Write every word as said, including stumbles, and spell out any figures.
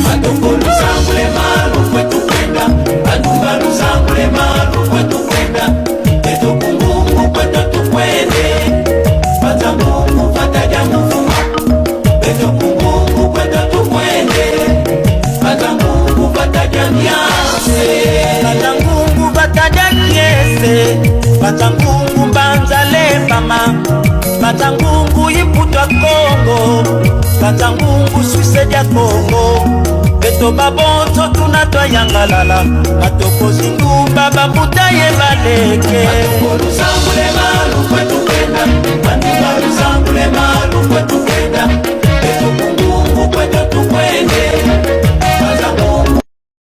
Bakongo, luzangule malu kwetu kwenda. Bandumba, luzangule malu kwetu kwenda. Beto ku Mbungu kwetu tukwende. Banza Mbungu, vata dia mvuma. Beto ku Mbungu kwetu tukwende. Banza Mbungu, vata dia niase. Banza Mbungu, vata dia niase. Banza Mbungu, mbanza lembama. Banza Mbungu, i mputu a Kongo. Banza Mbungu, Suisse dia Kongo. Beto babonso tuna twayangalala. Batoko Zingumba, bambuta ye baleke. Bakongo, luzangule malu